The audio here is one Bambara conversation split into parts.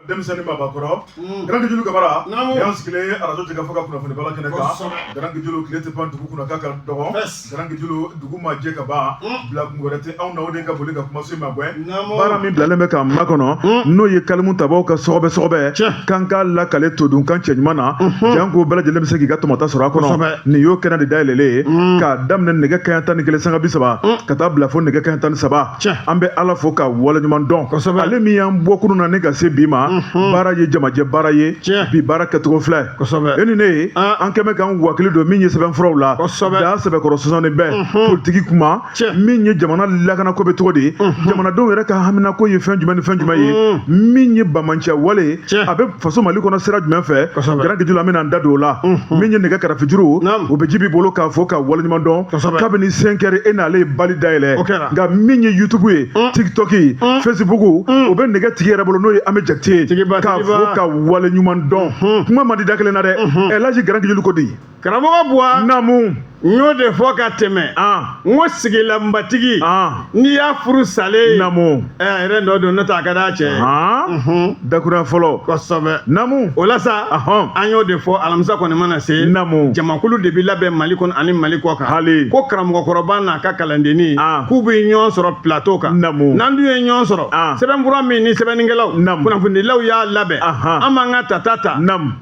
Denmisɛnnin babakɔrɔ Garange Julu Kamara y'an sigilen arajo Jɛkafɔ ka kunnafoni bala kɛnɛ kan. Garange Julu, tile tɛ ban dugu kunna k'a ka dɔgɔ. Garange Julu, dugu ma jɛ ka ban, bila kun wɛrɛ tɛ anw na, o de ka boli ka kumaso ma gɛn. Baara min bilalen bɛ k'an makɔnɔ, n'o ye kalimu tabaw ka sɔgɔbɛ sɔgɔbɛ k'an k'a lakale todunkan cɛɲuman na, janko bɛɛ lajɛlen bɛ se k'i ka tɔmɔta sɔrɔ a kɔnɔ. Nin y'o kɛnɛ de dayɛlɛlen ye k'a daminɛ nɛgɛ kanɲɛ 11 sanga 30 ka taa bila fo nɛgɛ kanɲɛ 13. An bɛ Ala fo ka waleɲuman dɔn, ale min y'an bɔ kunun na ni ka se bi ma. Baara ye jamajɛ baara ye, bi baara kɛcogo filɛ. E ni ne ye, an kɛmɛ k'an wakili don min ye sɛbɛnfuraw la da sɛbɛkɔrɔ sɔsɔni bɛɛ politiki kuma, min ye jamana lakanako bɛ cogo di, jamanadenw yɛrɛ ka haminako ye fɛn jumɛn ni fɛn jumɛn ye, min ye banbaanciya wale a bɛ faso Mali kɔnɔ sira jumɛn fɛ. Garange Julu, an bɛna an da don o la. Min ye nɛgɛ karafejuru, o bɛ Jibi bolo k'a fɔ ka waleɲuman dɔn. Kabini 5 heures, e n'ale ye bali dayɛlɛ. Nka min ye YouTube ye, TikTok, Facebook, o bɛ nɛgɛ tigi yɛrɛ bolo, n'o ye Ami Jakite ye, k'a fɔ ka waleɲuman dɔn. Kuma man di da kelen na dɛ. Ɛlaji Garange Julu ko di? Karamɔgɔ Buwa. Naamu. N y'o de fɔ ka tɛmɛ, n ko sigilanbatigi, n'i y'a furu salen ye, ɛ a yɛrɛ nɔ don, n'o tɛ a ka d'a cɛ ye. Dakurunya fɔlɔ. Kosɛbɛ. Naamu. O la sa, an y'o de fɔ, alamisa kɔni mana se, jamakulu de bɛ labɛn Mali kɔnɔ ani Mali kɔ kan. Hali ko karamɔgɔkɔrɔba n'a ka kalandennin k'u bɛ ɲɔgɔn sɔrɔ plateau kan. N'an dun ye ɲɔgɔn sɔrɔ, sɛbɛnfura min ni sɛbɛnnikɛlaw, kunnafonidilaw y'a labɛn, an b'an ka tata ta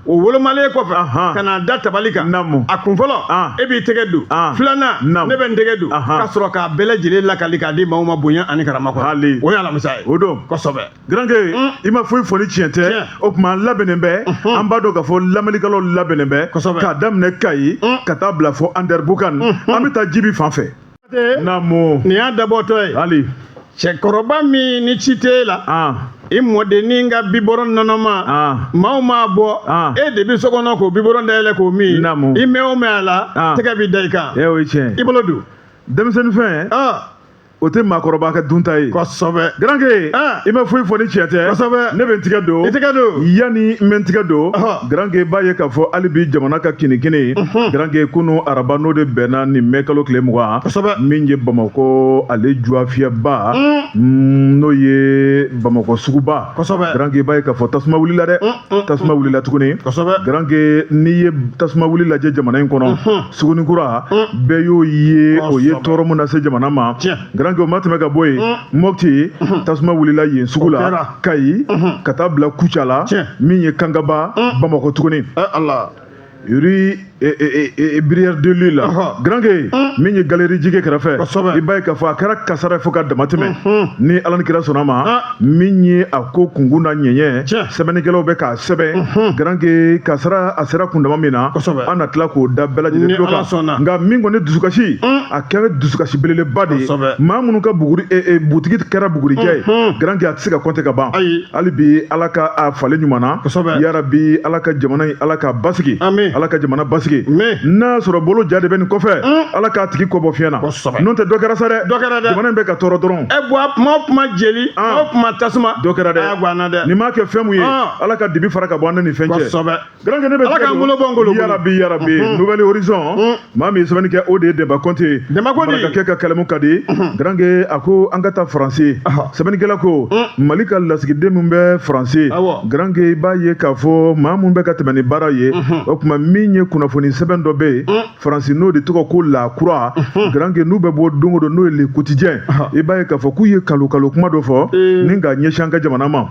o wolomalen kɔfɛ ka na da tabali kan. A kun fɔlɔ, e b'i tɛgɛ don, filanan, ne bɛ n tɛgɛ don, ka sɔrɔ k'a bɛɛ lajɛlen lakali k'a di maaw ma bonya ani karama kɔnɔ. Hali o ye alamisa ye. O don. Kosɛbɛ. Garange, i ma foyi fɔ ni tiɲɛ tɛ. O tuma, an labɛnnen bɛ, an b'a dɔn k'a fɔ lamɛnnikɛlaw labɛnnen bɛ, k'a daminɛ Kayi ka taa bila fo Anderamboukane. An bɛ taa Jibi fan fɛ. Naamu. Nin y'a dabɔtɔ ye. Hali cɛkɔrɔba min ni ci t'e la, i mɔdennin ka biberon nɔnɔma, maaw m'a bɔ, e de bɛ so kɔnɔ k'o biberon dayɛlɛ k'o min. I mɛn o mɛn a la, tɛgɛ b'i da i kan. E, o ye tiɲɛ. I bolo don. Denmisɛnnin fɛn, o tɛ maakɔrɔba ka dunta ye. Garange, i ma foyi fɔ ni tiɲɛ tɛ. Ne bɛ n tigɛ don. I tigɛ don. Yanni n bɛ n tigɛ don, Garange, b'a ye k'a fɔ hali bi jamana ka kinikini, Garange, kunu araba, n'o de bɛnna nin mɛ kalo tile 20, min ye Bamakɔ ale juwafiyɛba, n'o ye Bamakɔ suguba, Garange, b'a ye k'a fɔ tasuma wulila dɛ, tasuma wulila tuguni. Garange, n'i ye tasuma wuli lajɛ jamana in kɔnɔ, Sugunikura, bɛɛ y'o ye, o ye tɔɔrɔ mun lase jamana ma. Garange, o ma tɛmɛ ka bɔ yen, Mɔti, tasuma wulila yen sugu la, Kayi ka taa bila Kucala, min ye Kangaba, Bamakɔ tuguni, rue Brière de Lille. Garange, min ye galerie Jige kɛrɛfɛ, i b'a ye k'a fɔ a kɛra kasara ye fo ka dama tɛmɛ. Ni Ala ni kira sɔnna ma, min ye a ko kunkun na ɲɛɲɛ, sɛbɛnnikɛlaw bɛ k'a sɛbɛn. Garange, kasara a sera kundama min na, an na tila k'o da bɛɛ lajɛlen tulo kan. Nka min kɔni dusukasi, a kɛra dusukasi belebeleba de ye. Maa minnu ka buguri butigi kɛra bugurijɛ ye, Garange, a tɛ se ka kɔnte ka ban. Hali bi, Ala ka a falen ɲuman na yarabi. Ala ka jamana in, Ala ka basigi, Ala ka jamana basigi. N'a y'a sɔrɔ bolo ja de bɛ nin kɔfɛ, Ala k'a tigi kɔ bɔ fiɲɛ na. N'o tɛ, dɔ kɛra sa dɛ. Dɔ kɛra dɛ. Jamana in bɛ ka tɔɔrɔ dɔrɔn. Ɛ Buwa, kuma o kuma jeli, kuma o kuma tasuma. Dɔ kɛra dɛ. A guwanna dɛ. Nin m'a kɛ fɛn mun ye, Ala ka dibi fara ka bɔ an ni nin fɛn cɛ. Garange, ne bɛ Ala k'an bolo bɔ n golo. Yarabi, yarabi. Nouvel Horizon, maa min ye sɛbɛnni kɛ, o de ye Demba Kɔnte. Demba Kɔnte. Marakakɛ ka kɛlɛmu ka di. Garange, a ko an ka taa Faransi. Sɛbɛnnikɛla ko Mali ka lasigiden min bɛ Faransi, Garange, i b'a ye k'a fɔ maa mun bɛ ka tɛmɛ ni baara ye. O tuma, min ye kunnafoni sɛbɛn dɔ bɛ yen Faransi, n'o de tɔgɔ ko La Croix, Garange, n'u bɛ bɔ don o don, n'o ye Le Quotidien, i b'a ye k'a fɔ k'u ye kalo kalo kuma dɔ fɔ ni ka ɲɛsin an ka jamana ma.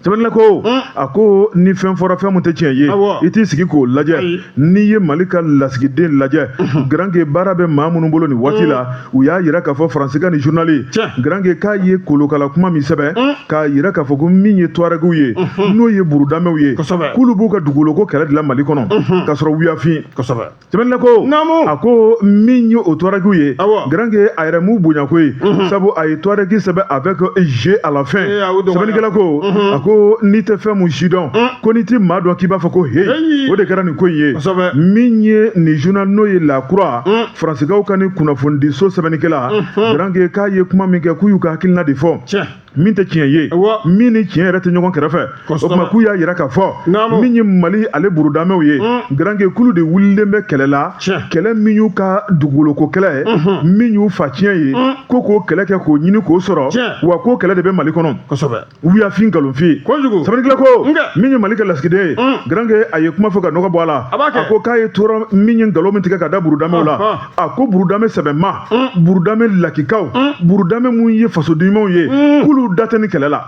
Sɛbɛnnikɛla ko, a ko ni fɛn fɔra, fɛn mun tɛ tiɲɛ ye, i t'i sigi k'o lajɛ. N'i ye Mali ka lasigiden lajɛ, Garange, baara bɛ maa minnu bolo nin waati la, u y'a yira k'a fɔ Faransi ka nin journal, Garange, k'a ye kolokala kuma min sɛbɛn k'a yira k'a fɔ ko min ye Tuarɛgiw ye, n'o ye Burudamɛw ye, k'olu b'u ka dugukoloko kɛlɛ dilan Mali kɔnɔ k'a sɔrɔ wuyafin. Sɛbɛnnikɛla ko, a ko min ye o Tuarɛgiw ye, Garange, a yɛrɛ m'u bonya ko ye, sabu a ye Tuarɛgi sɛbɛn avec G à la fin. Sɛbɛnnikɛla ko, a ko n'i tɛ fɛn mun si dɔn, ko n'i tɛ maa dɔn, k'i b'a fɔ ko heyi. O de kɛra nin ko in ye. Min ye nin journal, n'o ye La Croix, Faransikaw ka nin kunnafonidiso sɛbɛnnikɛla, Garange, k'a ye kuma min kɛ, k'u y'u ka hakilina de fɔ min tɛ tiɲɛ ye, min ni tiɲɛ yɛrɛ tɛ ɲɔgɔn kɛrɛfɛ. O tuma, k'u y'a yira k'a fɔ min ye Mali ale burudamɛw ye, Garange, k'olu de wulilen bɛ kɛlɛ la, kɛlɛ min y'u ka dugukolo kɛlɛ ye, min y'u fa tiɲɛ ye, ko k'o kɛlɛ kɛ k'o ɲini k'o sɔrɔ, wa k'o kɛlɛ de bɛ Mali kɔnɔ. Kosɛbɛ. Wuyafin nkalonfin. Kojugu. Sɛbɛnnikɛla ko min ye Mali ka lasigiden ye, Garange, a ye kuma fɔ ka nɔgɔ bɔ a la. A ko k'a ye tora min ye nkalon min tigɛ ka da burudamɛw la, a ko burudamɛ sɛbɛma, burudamɛ lakikaw, burudamɛ mun ye fasoden ɲumanw ye, k'olu da tɛ nin kɛlɛ la.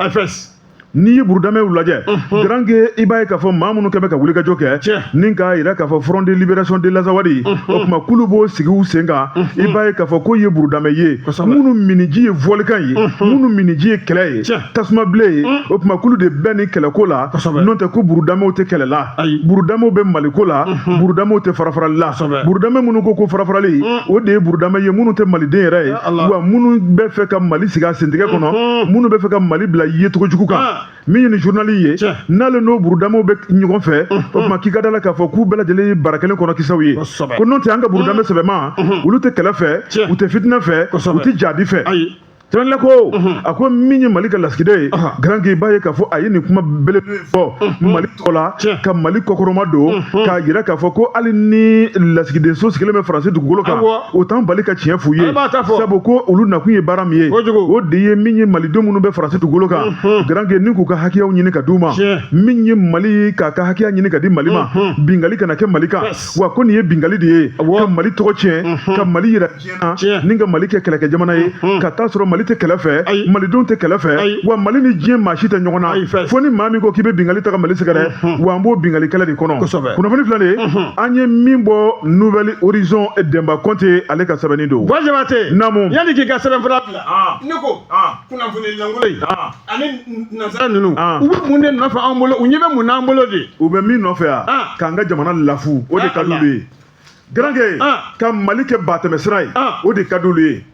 N'i ye burudamɛw lajɛ, Garange, i b'a ye k'a fɔ maa minnu kɛ bɛ ka wulikajɔ kɛ ni k'a yira k'a fɔ Front de libération de l'Azawad, o tuma k'olu b'o sigi u sen kan, i b'a ye k'a fɔ k'o ye burudamɛ ye minnu miniji ye volcan ye, minnu miniji ye kɛlɛ ye, tasuma bilen ye. O tuma k'olu de bɛ nin kɛlɛko la. N'o tɛ, ko burudamɛw tɛ kɛlɛ la. Burudamɛw bɛ Maliko la, burudamɛw tɛ farafarali la. Burudamɛ minnu ko farafarali, o de ye burudamɛ ye minnu tɛ maliden yɛrɛ ye, wa minnu bɛ fɛ ka Mali sigi a sentigɛ kɔnɔ, minnu bɛ fɛ ka Mali bila yecogo jugu kan. Min ye nin journal ye, n'ale n'o burudamɛw bɛ ɲɔgɔn fɛ, o tuma k'i ka da la k'a fɔ k'u bɛɛ lajɛlen ye bara kelen kɔnɔ kisɛw ye. Ko n'o tɛ, an ka burudamɛ sɛbɛma, olu tɛ kɛlɛ fɛ, u tɛ fitinɛ fɛ, u tɛ jadi fɛ. Sɛbɛnnikɛla ko, a ko min ye Mali ka lasigiden ye, Garange, i b'a ye k'a fɔ a ye nin kuma belebele fɔ Mali tɔgɔ la, ka Mali kɔkɔrɔma don, k'a jira k'a fɔ ko hali ni lasigidenso sigilen bɛ Faransi dugukolo kan, o t'an bali ka tiɲɛ f'u ye, sabu ko olu nakun ye baara min ye, o de ye min ye malidenw minnu bɛ Faransi dugukolo kan, Garange, ni k'u ka hakɛyaw ɲini ka d'u ma. Min ye Mali k'a ka hakɛya ɲini ka di Mali ma, bingali kana kɛ Mali kan. Wa ko nin ye bingali de ye ka Mali tɔgɔ tiɲɛ, ka Mali yira diɲɛ na, ni ka Mali kɛ kɛlɛkɛ jamana ye, ka taa sɔrɔ Mali tɛ kɛlɛ fɛ, malidenw tɛ kɛlɛ fɛ, wa Mali ni diɲɛ maa si tɛ ɲɔgɔn na. Fo ni maa min ko k'i bɛ bingali ta ka Mali sɛgɛrɛ, wa an b'o bingali kɛlɛ de kɔnɔ. Kunnafoni filɛ nin ye, an ye min bɔ Nouvel Horizon, Denba Kɔnte ale ka sɛbɛnni don. Buwa Jabate. Naamu. Yanni k'i ka sɛbɛnfura bila, ne ko kunnafoni lankolon in ani nansara ninnu, u bɛ mun de nɔfɛ anw bolo? U ɲɛ bɛ mun n'an bolo de? U bɛ min nɔfɛ yan, k'an ka jamana lafu, o de ka d'olu ye. Garange, ka Mali kɛ batɛmɛ sira ye, o de ka d'olu ye.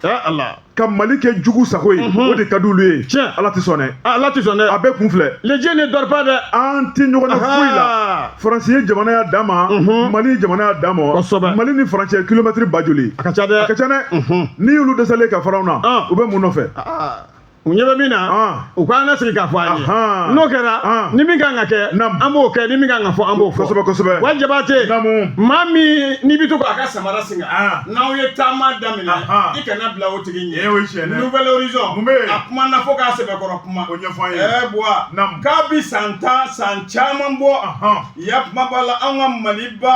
Ka Mali kɛ jugu sago ye, o de ka d'olu ye. Ala tɛ sɔn dɛ. Ala tɛ sɔn dɛ. A bɛɛ kun filɛ. Les dieux ne dort pas dɛ. An tɛ ɲɔgɔn na foyi la. Faransi ye jamana y'a dan ma, Mali ye jamana y'a dan ma. Mali ni Faransi ye kilomɛtiri ba joli? A ka ca dɛ. A ka ca dɛ. N'i y'olu dɛsɛlen ka fara anw na, u bɛ mun nɔfɛ? U ɲɛ bɛ min na, u k'an lasigi k'a fɔ an ye. N'o kɛra, ni min kan ka kɛ, an b'o kɛ, ni min kan ka fɔ, an b'o fɔ. Kosɛbɛ, kosɛbɛ. Wa Jabate, maa min n'i bɛ to k'a ka samara singa, n'aw ye taama daminɛ, i kana bila o tigi ɲɛ. Nouvel Horizon, a kumana fo k'a sɛbɛkɔrɔ kuma. O ɲɛfɔ an ye. Buwa, k'a bi san 10, san caman bɔ, ya kuma b'a la. Anw ka Maliba,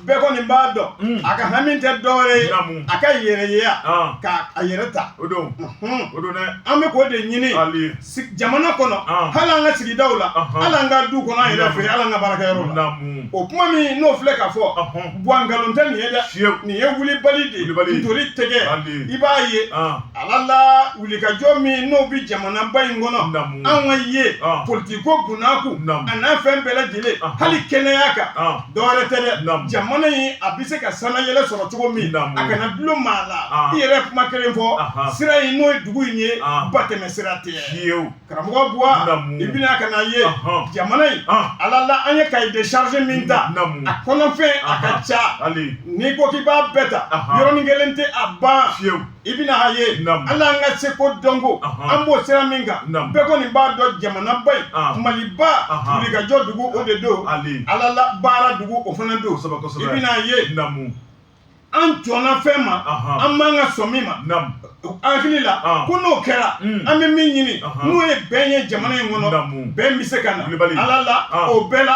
bɛɛ kɔni b'a dɔn, a ka hami tɛ dɔwɛrɛ ye, a ka yɛrɛyeya, k'a a yɛrɛ ta. O don, o don dɛ. An bɛ k'o de ɲini jamana kɔnɔ, hali an ka sigidaw la, hali an ka du kɔnɔ, an yɛrɛ fɛ, hali an ka baarakɛyɔrɔ la. O kuma min n'o filɛ ka fɔ, Buwa, nkalon tɛ nin ye dɛ. Nin ye wulibali de ye, ntori tɛgɛ. I b'a ye ala la, wulikajɔ min n'o bɛ jamanaba in kɔnɔ, anw ka ye politiko bunakun a n'a fɛn bɛɛ lajɛlen, hali kɛnɛya kan, dɔwɛrɛ tɛ dɛ. Jamana in a bɛ se ka sanayɛlɛ sɔrɔ cogo min, a kana dulon maa la. I yɛrɛ kuma kelen fɔ, sira in n'o ye dugu in ye, batɛmɛ sira tɛ. Karamɔgɔ Buwa, i bɛna ka na ye jamana in ala la, an ye cahier de charge min ta, a kɔnɔfɛn a ka ca. N'i ko k'i b'a bɛɛ ta yɔrɔnin kelen tɛ a ban. I bɛna a ye ala, an ka seko dɔnko, an b'o sira min kan, bɛɛ kɔni b'a dɔn, jamanaba in, Maliba, wulikajɔ dugu o de don, ala la baara dugu o fana don. I bɛna a ye an jɔnna fɛn ma, an man ka sɔn min ma an hakili la, ko n'o kɛra, an bɛ min ɲini n'o ye bɛn ye jamana in kɔnɔ, bɛn bɛ se ka na ala la. O bɛɛ la,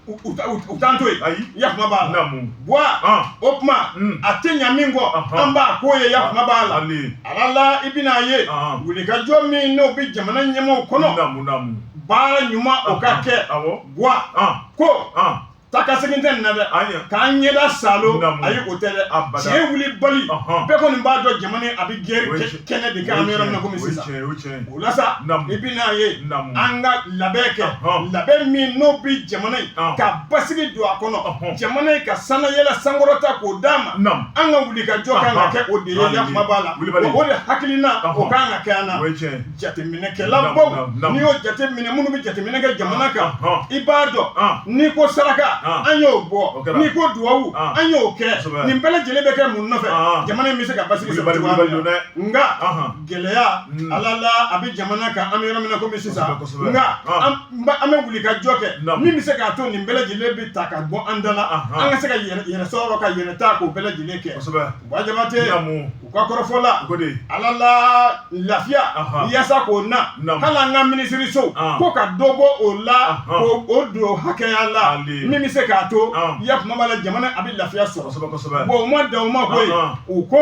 u t'an to yen. Yakuma b'a la. Buwa, o kuma a tɛ ɲa min kɔ, an b'a ko ye. Yakuma b'a la. Ala la, i bɛna a ye wulikajɔ min n'o bɛ jamana ɲɛmaaw kɔnɔ, baara ɲuman o ka kɛ. Buwa, ko ta ka segin tɛ nin na dɛ, k'an ɲɛda salo, ayi, o tɛ dɛ. Tiɲɛ wulibali, bɛɛ kɔni b'a dɔn, jamana a bɛ guerre kɛnɛ de kan, an bɛ yɔrɔ min na komi sisan. O la sa, i bɛna ye an ka labɛn kɛ, labɛn min n'o bɛ jamana in ka basigi don a kɔnɔ, jamana in ka sanayɛlɛ sankɔrɔta k'o d'a ma. An ka wulikajɔ kan ka kɛ o de ye. Yakuma b'a la. O de hakilina o kan ka kɛ an na. Jateminɛkɛla baw, n'i y'o jateminɛ, minnu bɛ jateminɛ kɛ jamana kan, i b'a dɔn n'i ko saraka. An y'o bɔ, n'i ko duwawu, an y'o kɛ. Nin bɛɛ lajɛlen bɛ kɛ mun nɔfɛ? Jamana in bɛ se ka basigi sɔrɔ cogoya min na. Nka gɛlɛya, ala la, a bɛ jamana kan, an bɛ yɔrɔ min na komi sisan. Nka an bɛ wuli ka jɔ kɛ min bɛ se k'a to nin bɛɛ lajɛlen bɛ ta ka bɔ an da la, an ka se ka yɛrɛ sɔrɔ, ka yɛrɛ ta, k'o bɛɛ lajɛlen kɛ. Buwa Jabate, u ka kɔrɔfɔ la, ala la, lafiya yaasa k'o na, hali an ka minisiriso ko ka dɔ bɔ o la, k'o don hakɛya la min bɛ se k'a to ya kuma b'a la, jamana a bɛ lafiya sɔrɔ. Bon, u ma dan o ma koyi, u ko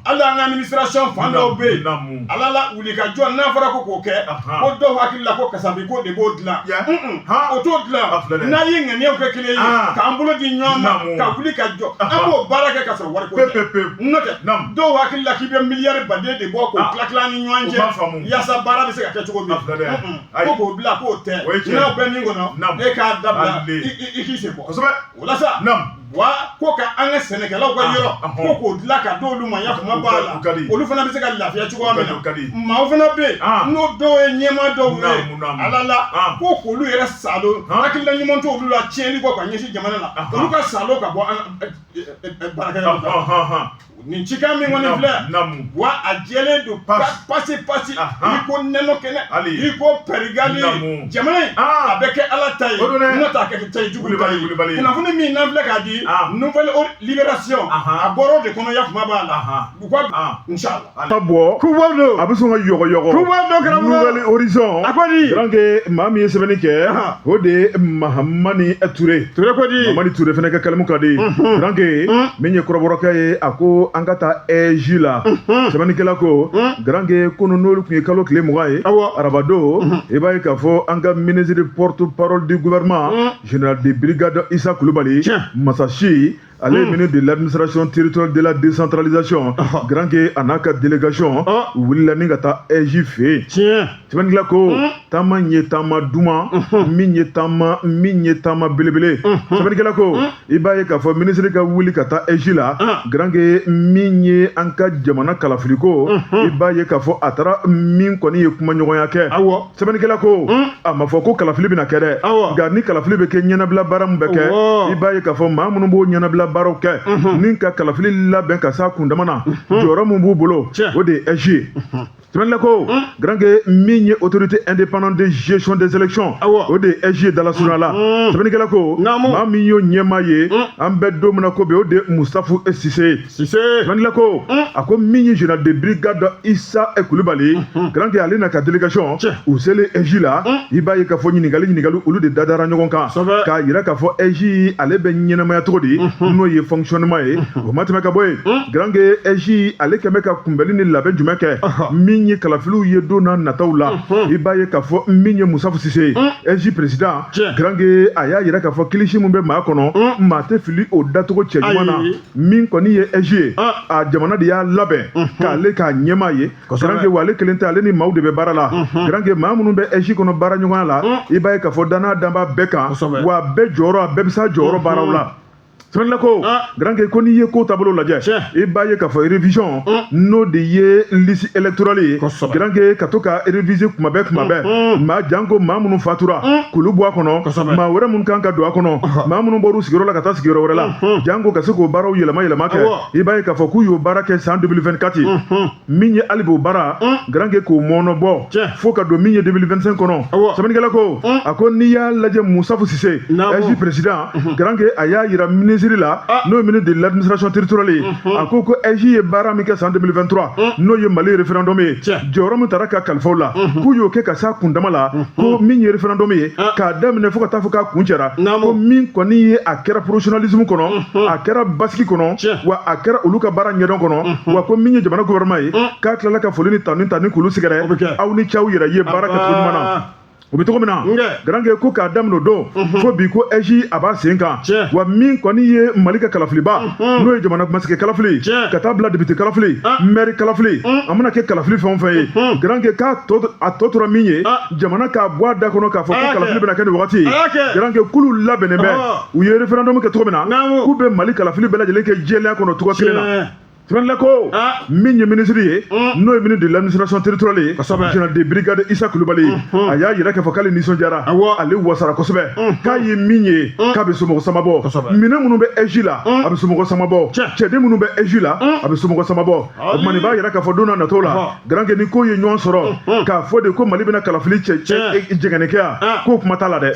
hali an ka administration fan dɔw bɛ yen, ala la, wuli ka jɔ n'a fɔra ko k'o kɛ, ko dɔw hakili la ko kasabi ko de b'o dilan. O t'o dilan. N'a ye ŋaniyaw kɛ kelen ye, k'an bolo di ɲɔgɔn ma, ka wuli ka jɔ, an b'o baara kɛ ka sɔrɔ wari ko tɛ. N'o tɛ, dɔw hakili la k'i bɛ miliyari baden de bɔ k'o tila tila ni ɲɔgɔn cɛ yaasa baara bɛ se ka kɛ cogo min, ko k'o bila, k'o tɛ. N'aw bɛ min kɔnɔ, e k'a dabila, i k'i sen bɔ o la sa. Wa ko ka an ka sɛnɛkɛlaw ka yɔrɔ, ko k'o dilan ka d'olu ma, ya kuma b'a la, olu fana bɛ se ka lafiya cogoya min na. Maaw fana bɛ yen, n'o dɔw ye ɲɛmaa dɔw ye, ala la, ko k'olu yɛrɛ salo, hakilina ɲuman t'olu la tiɲɛni kɔ ka ɲɛsin jamana la, olu ka salo ka bɔ an baarakɛyɔrɔ la. Nin cikan min kɔni filɛ wa, a jɛlen don pasi pasi, i ko nɛnɔ kɛnɛ, i ko pɛrigali. Jamana in a bɛ kɛ ala ta ye, n'o t'a kɛ ta ye jugu ta ye. Kunnafoni min n'an filɛ k'a di, Nouvelle Libération, a bɔra o de kɔnɔ, ya kuma b'a la, u ka inshallah. Ka bɔ Kuba don. A bɛ sɔn ka yɔgɔyɔgɔ. Kuba don, karamɔgɔ. Nouvel Horizon. A ko di? Garanke, maa min ye sɛbɛnni kɛ, o de ye Mahamani Ture. Ture ko di? Mahamani Ture fana ka kalimu ka di. Garanke, min ye kɔrɔbɔrɔkɛ ye, a ko an ka taa AIGE la. Sɛbɛnnikɛla ko, garanke, kunun n'olu tun ye kalo tile 20 ye, arabadon, i b'a ye k'a fɔ an ka ministre porte parole du gouvernement, général de brigade Issa Kulubali Masasi, ale ye ministre de l'administration territoriale, de la décentralisation, garanke, a n'a ka délégation, u wulila ni ka taa AIGE fɛ yen. Sɛbɛnnikɛla ko taama in ye taama duman min ye, taama min ye taama belebele. Sɛbɛnnikɛla ko i b'a ye k'a fɔ minisiri ka wuli ka taa AIGE la, garanke, min ye an ka jamana kalafiliko, i b'a ye k'a fɔ a taara min kɔni ye kumaɲɔgɔnya kɛ. Sɛbɛnnikɛla ko a ma fɔ ko kalafili bɛna kɛ dɛ, nka ni kalafili bɛ kɛ, ɲɛnabila baara min bɛ kɛ, i b'a ye k'a fɔ maa minnu b'o ɲɛnabila baaraw kɛ ni ka kalafili labɛn ka s'a kundama na, jɔyɔrɔ min b'u bolo, o de ye AIGE ye. Sɛbɛnnikɛla ko, garanke, min ye autorité indépendante de gestion des élections, o de ye AIGE ye dalasurunya la. Sɛbɛnnikɛla ko maa min y'o ɲɛmaa ye, an bɛ don min na ko bi, o de ye Mustafu Sise ye. Sise. Sɛbɛnnikɛla ko a ko min ye général de brigade Issa Kulubali, garanke, ale n'a ka délégation, u selen AIGE la, i b'a ye k'a fɔ ɲininkali olu de dadara ɲɔgɔn kan, k'a yira k'a fɔ AIGE ale bɛ ɲɛnamaya cogo di, n'o ye fonctionnement ye. O ma tɛmɛ ka bɔ yen, garanke, AIGE ale kɛn bɛ ka kunbɛnli ni labɛn jumɛn kɛ min ye kalafiliw ye don n'a nataw la. I b'a ye k'a fɔ min ye Musafu Sise ye, AIGE président, garanke, a y'a yira k'a fɔ kilisi min bɛ maa kɔnɔ, maa tɛ fili o dacogo cɛɲuman na. Min kɔni ye AIGE ye, a jamana de y'a labɛn k'ale k'a ɲɛmaa ye. Garanke, wa ale kelen tɛ, ale ni maaw de bɛ baara la. Garanke, maa minnu bɛ AIGE kɔnɔ baara ɲɔgɔnya la, i b'a ye k'a fɔ danaya dan b'a bɛɛ kan, wa bɛɛ jɔyɔrɔ, a bɛɛ bɛ s'a jɔyɔrɔ baaraw la. Sɛbɛnnikɛla ko, garanke, ko n'i ye ko taabolo lajɛ, i b'a ye k'a fɔ révision, n'o de ye liste électorale ye, garanke, ka to ka réviser kuma bɛɛ kuma bɛɛ, maa janko maa minnu fatura k'olu bɔ a kɔnɔ, maa wɛrɛ minnu kan ka don a kɔnɔ, maa minnu bɔr'u sigiyɔrɔ la ka taa sigiyɔrɔ wɛrɛ la, janko ka se k'o baaraw yɛlɛma yɛlɛma kɛ. I b'a ye k'a fɔ k'u y'o baara kɛ san 2024 min ye, hali b'o baara, garanke, k'o mɔɔnɔ bɔ fo ka don min ye 2025 kɔnɔ. Sɛbɛnnikɛla ko a ko n'i y'a lajɛ, Musafu Sise, AIGE président, garanke, a y'a yira ministre la, n'o ye ministre de l'administration territoriale ye, a ko ko AIGE ye baara min kɛ san 2023, n'o ye Mali référendum ye, jɔyɔrɔ min taara ka kalifaw la, k'u y'o kɛ ka s'a kundama la, ko min ye référendum ye k'a daminɛ fo ka taa fɔ k'a kun cɛra, ko min kɔni ye a kɛra professionnalisme kɔnɔ, a kɛra basigi kɔnɔ, wa a kɛra olu ka baara ɲɛdɔn kɔnɔ, wa ko min ye jamana gouvernement ye, k'a tilala ka foli ni tanu ta ni k'olu sɛgɛrɛ, aw ni cɛw yɛrɛ ye baara kɛ cogo ɲuman na. O bɛ cogo min na, garanke, ko k'a daminɛ o don fo bi, ko AIGE a b'a sen kan, wa min kɔni ye Mali ka kalafiliba, n'o ye jamana masakɛ kalafili, ka taa bila député kalafili, maire kalafili, a mana kɛ kalafili fɛn o fɛn ye, garanke, k'a a tɔ tora min ye, jamana k'a bɔ a da kɔnɔ k'a fɔ ko kalafili bɛna kɛ nin wagati ye, garanke, k'olu labɛnnen bɛ. U ye référendum kɛ cogo min na, k'u bɛ Mali kalafili bɛɛ lajɛlen kɛ jɛlenya kɔnɔ cogo kelen na. Sɛbɛnnikɛla ko min ye minisiri ye, n'o ye ministre de l'administration territoriale ye, général de brigade Isa Kulubali, a y'a yira k'a fɔ k'ale nisɔndiyara, ale wasara kosɛbɛ, k'a ye min ye k'a bɛ somɔgɔ sama bɔ. Minɛn minnu bɛ AIGE la, a bɛ somɔgɔ sama bɔ. Cɛden minnu bɛ AIGE la, a bɛ somɔgɔ sama bɔ. O tuma nin b'a yira k'a fɔ don n'a nataw la, Garankɛ, ni ko ye ɲɔgɔn sɔrɔ k'a fɔ de ko Mali bɛna kalafili cɛ jɛngɛnɛ kɛ yan, k'o kuma t'a la dɛ.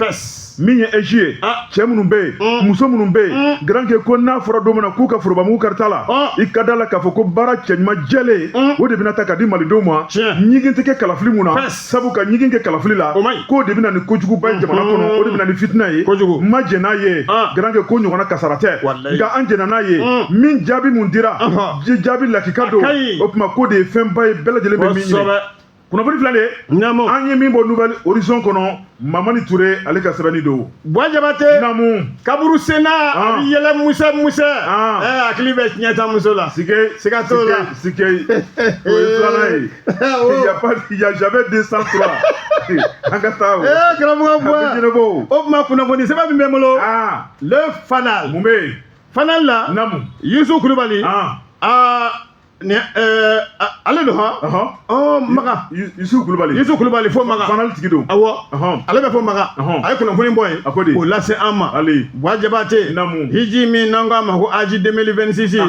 Min ye AIGE ye, cɛ minnu bɛ yen, muso minnu bɛ yen, Garankɛ, ko n'a fɔra don min na k'u ka forobamugu karita la, i ka da la k'a fɔ ko baara cɛɲuman jɛlen, o de bɛna ta ka di malidenw ma. Ɲigin tɛ kɛ kalafili mun na, sabu ka ɲigin kɛ kalafili la, k'o de bɛna ni kojuguba ye jamana kɔnɔ, o de bɛna ni fitina ye. Ma jɛn n'a ye, Garankɛ, ko ɲɔgɔnna kasara tɛ, nka an jɛnna n'a ye. Min jaabi mun dira, jaabi lakika don. O tuma k'o de ye fɛnba ye, bɛɛ lajɛlen bɛ min ɲini. Kunnafoni filɛ nin ye, an ye min bɔ Nouvel Horizon kɔnɔ, Mamani Ture, ale ka sɛbɛnni don. Buwa Jabate. Naamu. Kaburu senna a bɛ yɛlɛ musɛ musɛ. Ɛ, hakili bɛ tiɲɛta muso la. Sike. Siga t'o la. Sike, o ye filanan ye. Il y a pas, il y a jamais 203. An ka taa o. Ee karamɔgɔ Buwa. A bɛ ɲɛnabɔ o. O tuma kunnafoni sɛbɛn min bɛ n bolo. Le Fanal. Mun bɛ yen? Fanal la. Naamu. Yusu Kulubali. Aa, ni ale don han. Ɔ Maga. Yusu Kulubali. Yusu Kulubali fo Maga. Fanal tigi don. Awɔ. Ale bɛ fɔ Maga. A ye kunnafoni bɔ yen. A ko di? K'o lase an ma. Ali. Buwa Jabate. Naamu. Hiji min n'an k'a ma ko Aji 2026.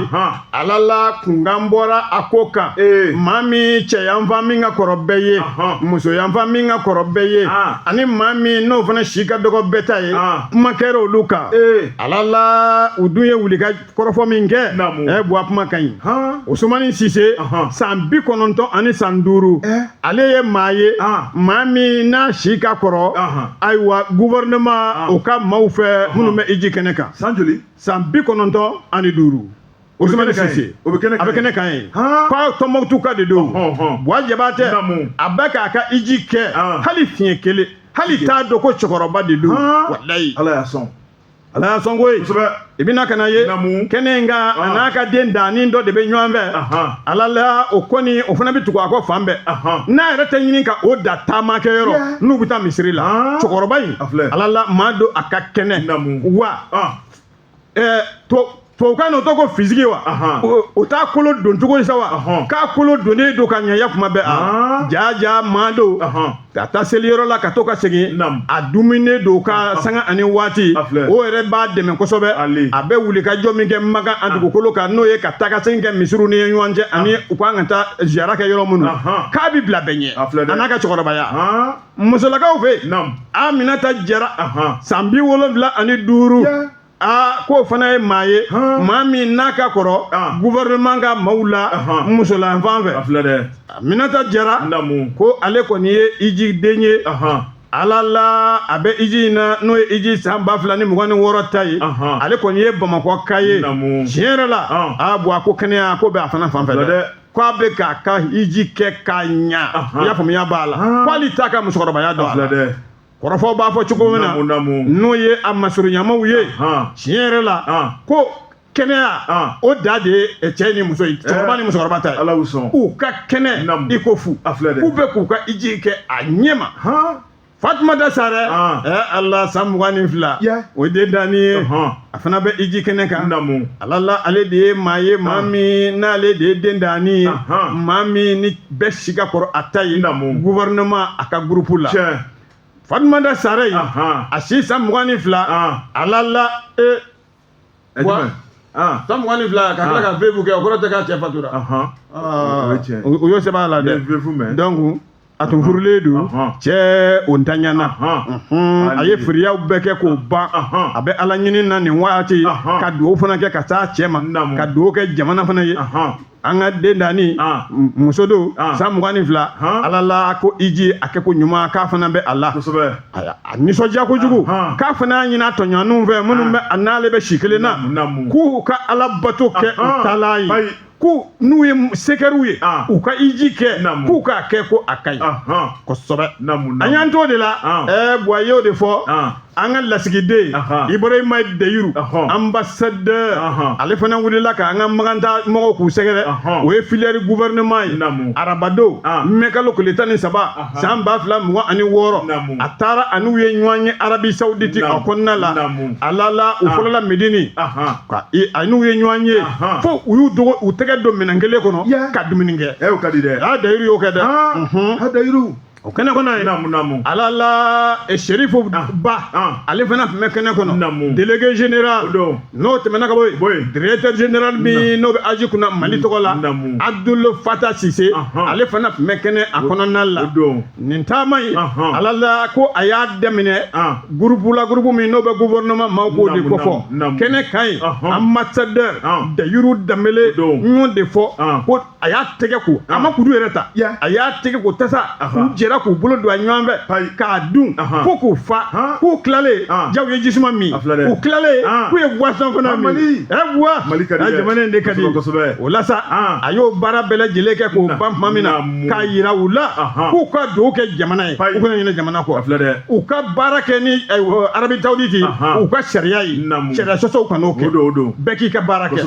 Ala la kunkan bɔra a ko kan. Maa min cɛ yanfan min ka kɔrɔ bɛɛ ye. Muso yanfan min ka kɔrɔ bɛɛ ye. Ani maa min n'o fana si ka dɔgɔ bɛɛ ta ye. Kuma kɛra olu kan. Ala la u dun ye wuli ka kɔrɔfɔ min kɛ. Naamu. Ɛ Buwa, kuma ka ɲi. Usumani Sise, san 95 san 5, ale ye maa ye, maa min n'a si ka kɔrɔ, ayiwa, gouvernement o ka maaw fɛ minnu bɛ hiji kɛnɛ kan. San joli? San 95. Usumani Sise. O bɛ kɛnɛ kan. A bɛ kɛnɛ kan ye. Ko Tɔnbɔkutu ka de don. Buwa Jabate, a bɛ k'a ka hiji kɛ hali fiɲɛ kelen, hali t'a dɔn ko cɛkɔrɔba de don. Walayi. Ala y'a sɔn. Ala y'a sɔn koyi. I bɛna ka na ye kɛnɛ in kan, a n'a ka den danni dɔ de bɛ ɲɔgɔn fɛ. Ala la o kɔni o fana bɛ tugu a kɔ fan bɛɛ, n'a yɛrɛ tɛ ɲini ka o da taamakɛyɔrɔ n'u bɛ taa misiri la. Cɛkɔrɔba in, ala la maa don, a ka kɛnɛ wa tubabukan na o tɔgɔ ko physique wa, o t'a kolo don cogo ye sa wa, k'a kolo donnen don ka ɲɛ kuma bɛɛ. A ja ja maa don ka taa seliyɔrɔ la ka to ka segin, a dumuni don ka sanga ani waati, o yɛrɛ b'a dɛmɛ kosɛbɛ. A bɛ wuli ka jɔ min kɛ Makan a dugukolo kan, n'o ye ka taa ka segin kɛ misiriw ni ɲɔgɔn cɛ, ani u kan ka taa ziyara kɛ yɔrɔ minnu, k'a bɛ bila bɛɛ ɲɛ, a n'a ka cɛkɔrɔbaya. Musolakaw fɛ yen, Aminata Jara, san 75, aa, k'o fana ye maa ye, maa min n'a ka kɔrɔ gouvernement ka maaw la musolanfan fɛ. Aminata Jara ko ale kɔni ye hiji den ye. Ala la a bɛ hiji in na, n'o ye hiji san 2026 ta ye. Ale kɔni ye Bamakɔ ka ye. Tiɲɛ yɛrɛ la, a Buwa, ko kɛnɛya ko bɛ a fana fan fɛ dɛ, k'a bɛ k'a ka hiji kɛ k'a ɲa. I y'a faamuya b'a la k'ale t'a ka musokɔrɔbaya dɔn a la. Kɔrɔfɔw b'a fɔ cogo min na, n'o ye a masurunyamaw ye, tiɲɛ yɛrɛ la ko kɛnɛya o da de ye cɛ ni muso ye, cɛkɔrɔba ni musokɔrɔba ta ye. U ka kɛnɛ i ko fu, k'u bɛ k'u ka hiji kɛ a ɲɛ ma. Fatumata Sarɛ, ɛ Ala, san 22, o den danni ye, a fana bɛ hiji kɛnɛ kan. Ala la ale de ye maa ye, maa min n'ale de ye den danni ye, maa min ni bɛɛ si ka kɔrɔ a ta ye gouvernement a ka groupe la. Fatumata Sarɛ ye, a si san 22, Ala la e san 22 ka tila ka veuve kɛ, o kɔrɔ tɛ k'a cɛ fatura. O y'o sɛbɛn a la dɛ. Donc a tun furulen don, cɛ o ntanyana, a ye firiyaw bɛɛ kɛ k'o ban. A bɛ Ala ɲini na nin waati, ka dugawu fana kɛ ka taa cɛ ma, ka dugawu kɛ jamana fana ye. An ka den danni muso don, san 22, Ala la ko hiji a kɛ ko ɲuman, k'a fana bɛ a la, a nisɔndiya kojugu, k'a fana y'a ɲini a tɔɲɔgɔnninw fɛ minnu bɛ a n'ale bɛ si kelen na, k'u ka Ala bato kɛ u taalan ye, ko n'u ye sekɛriw ye, u ka hiji kɛ, k'u k'a kɛ ko a ka ɲi kosɛbɛ. An y'an t'o de la. Ɛ Buwa y'o de fɔ. An ka lasigiden Ibrahima Dayiru, ambassadeur, ale fana wulila ka an ka Makan taa mɔgɔw k'u sɛgɛrɛ. O ye filière gouvernement ye. Arabadon, mɛkalo tile 13, san 2026, a taara a n'u ye ɲɔgɔn ye Arabie Saoudite a kɔnɔna la. A la u fɔlɔla Medini, a n'u ye ɲɔgɔn ye fo u y'u dogo u tɛgɛ don minɛn kelen kɔnɔ ka dumuni kɛ. O ka di dɛ. A Dayiru y'o kɛ dɛ. A Dayiru. O kɛnɛ kɔnɔ yen, ala la, Serifu Ba, ale fana tun bɛ kɛnɛ kɔnɔ, délégué général. N'o tɛmɛna ka bɔ yen, directeur général min n'o bɛ aji kunna Mali tɔgɔ la, Abdul Fatah Sise, ale fana tun bɛ kɛnɛ a kɔnɔna la. Nin taama in, ala la, ko a y'a daminɛ groupe la, groupe min n'o bɛ gouvernement maaw k'o de kofɔ kɛnɛ kan yen. Ambassadeur Dayiru Danbele y'o de fɔ ko a y'a tɛgɛ ko, a ma kudu yɛrɛ ta, a y'a tɛgɛ ko tasa, u jɛra k'u bolo don a ɲɔgɔn fɛ k'a dun fo k'u fa. K'u tilalen jaw ye jisuma min, u tilalen k'u ye boisson fana min. Ɛ buwa, jamana in de ka di. O la sa, a y'o baara bɛɛ lajɛlen kɛ k'o ban tuma min na, k'a yira u la k'u ka dugawu kɛ jamana ye, u kana ɲinɛ jamana kɔ, u ka baara kɛ ni Arabie Saoudite u ka sariya ye, sariya sɔsɔw kan'o kɛ, bɛɛ k'i ka baara kɛ.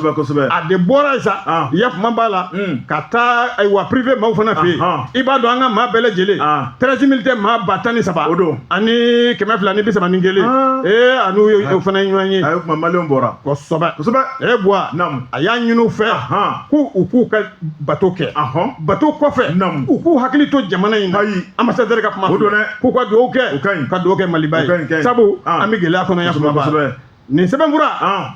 A de bɔra yen sa, yakuma b'a la ka taa ayiwa privé maaw fana fɛ yen. I b'a dɔn an ka maa bɛɛ lajɛlen 13 000 tɛ, maa 13 231, ee, a n'u ye fana ye ɲɔgɔn ye. A ye kuma, maliyɛnw bɔra. Kosɛbɛ. Kosɛbɛ. E buwa, a y'a ɲini u fɛ k'u u k'u ka bato kɛ, bato kɔfɛ u k'u hakili to jamana in na. Ambassadeur ka kuma, k'u ka dugawu kɛ, ka dugawu kɛ Maliba ye, sabu an bɛ gɛlɛya kɔnɔ. Yakuma b'a nin sɛbɛnfura,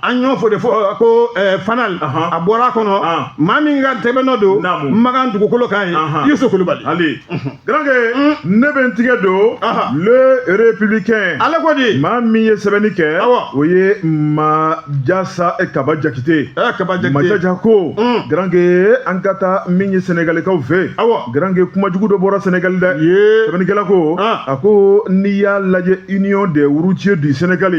an y'o fɔ de fɔ ko fanal a bɔra a kɔnɔ, maa min ka tɛmɛnɔ don Makan dugukolo kan ye, Yusu Kulubali. Ali Garankɛ, ne bɛ n tigɛ don Le Républicain. Ale ko di? Maa min ye sɛbɛnni kɛ, o ye Majasa Kaba Jakite. Kaba Jakite. Majaja ko, Garankɛ, an ka taa min ye Sɛnɛgalikaw fɛ. Garankɛ, kumajugu dɔ bɔra Sɛnɛgali dɛ. Sɛbɛnnikɛla ko, a ko n'i y'a lajɛ, Union des routiers du Sénégal,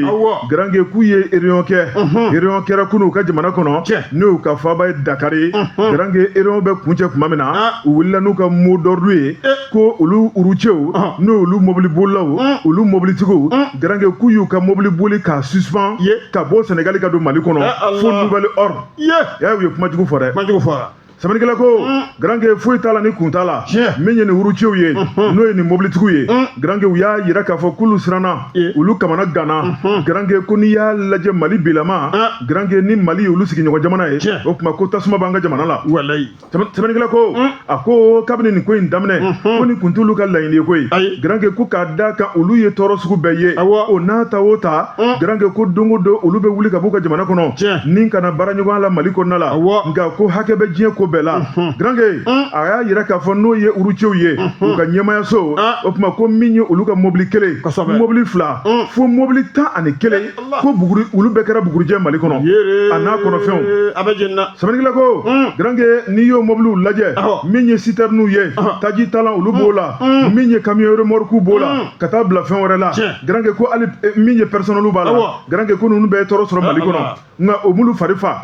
Garankɛ, k'u ye réunion kɛ. Réunion kɛra kunun u ka jamana kɔnɔ, n'u ka faaba ye Dakar ye. Garankɛ, réunion bɛ kuncɛ tuma min na, u wulila n'u ka mot d'ordre ye ko olu routiers, n'olu mobili bolilaw, olu mobilitigiw, Garankɛ, k'u y'u ka mobili boli k'a suspend ka bɔ Sénégal ka don Mali kɔnɔ fo nouvel ordre. U ye kumajugu fɔ dɛ. Kumajugu fɔra. Sɛbɛnnikɛla ko, Garankɛ, foyi t'a la ni kun t'a la. Min ye nin routiers ye, n'o ye nin mobilitigiw ye, Garankɛ, u y'a yira k'a fɔ k'olu siranna, olu kamana ganna. Garankɛ, ko n'i y'a lajɛ Mali bilama, Garankɛ, ni Mali ye olu sigiɲɔgɔn jamana ye, o tuma ko tasuma b'an ka jamana la. Sɛbɛnnikɛla ko, a ko kabini nin ko in daminɛ, ko nin kun t'olu ka laɲini ye koyi. Garankɛ, ko k'a da kan olu ye tɔɔrɔ sugu bɛɛ ye, o n'a ta o ta, Garankɛ, ko don o don olu bɛ wuli ka b'u ka jamana kɔnɔ ni ka na baara ɲɔgɔnya la Mali kɔnɔna la. Nka ko hakɛ bɛ diɲɛ ko bɛɛ la. Garankɛ, a y'a yira k'a fɔ n'o ye routiers ye, u ka ɲɛmayaso, o tuma ko min ye olu ka mobili kelen, mobili fila, fo mobili 11, ko buguri olu bɛɛ kɛra bugurijɛ Mali kɔnɔ, a n'a kɔnɔfɛnw. A bɛ jeni na. Sɛbɛnnikɛla ko, Garankɛ, n'i y'o mobiliw lajɛ, min ye citernew ye, taji talan olu b'o la, min ye camion remorque b'o la, ka taa bila fɛn wɛrɛ la. Garankɛ, ko hali min ye personnel b'a la. Garankɛ, ko ninnu bɛɛ ye tɔɔrɔ sɔrɔ Mali kɔnɔ, nka o m'olu fari fa,